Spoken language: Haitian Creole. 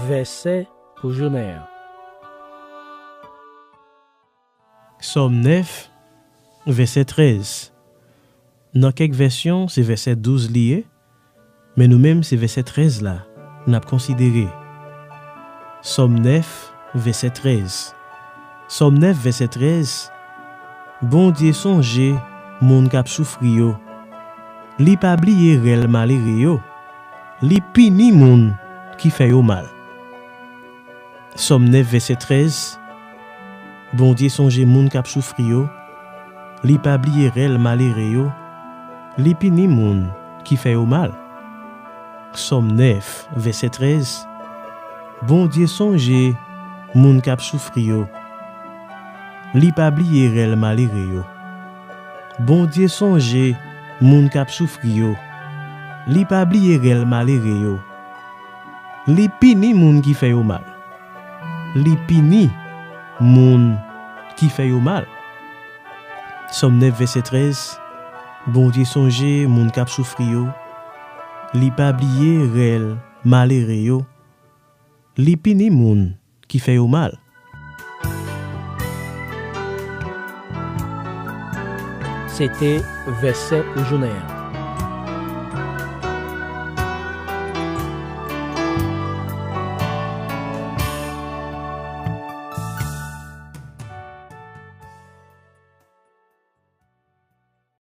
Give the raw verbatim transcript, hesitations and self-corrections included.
Vèsè pou jounen an. Sòm nèf, vèsè trèz. Nan kèk vèsyon, se vèsè douz li ye, men nou menm, se vèsè trèz la n ap konsidere. Sòm nèf, vèsè trèz. Sòm nèf, vèsè trèz. Bondye sonje moun k ap soufri yo. Li pa bliye rèl malere yo. Li pini moun ki fè yo mal. Sòm nèf, vèsè trèz. Bondye sonje moun k ap soufri yo. Li pa bliye rèl malere yo. Li pini moun ki fè yo mal. Sòm nèf, vèsè trèz. Bondye sonje moun k ap soufri yo. Li pa bliye rèl malere yo. Bondye sonje moun k ap soufri yo. Li pa bliye rèl malere yo. Li pini moun ki fè yo mal. Li pini moun ki fè yo mal. Sòm nèf, vèsè trèz. Bondye sonje moun k ap soufri yo. Li pa bliye rèl malere yo. Li pini moun ki fè yo mal. Se te vèsè pou jounen an.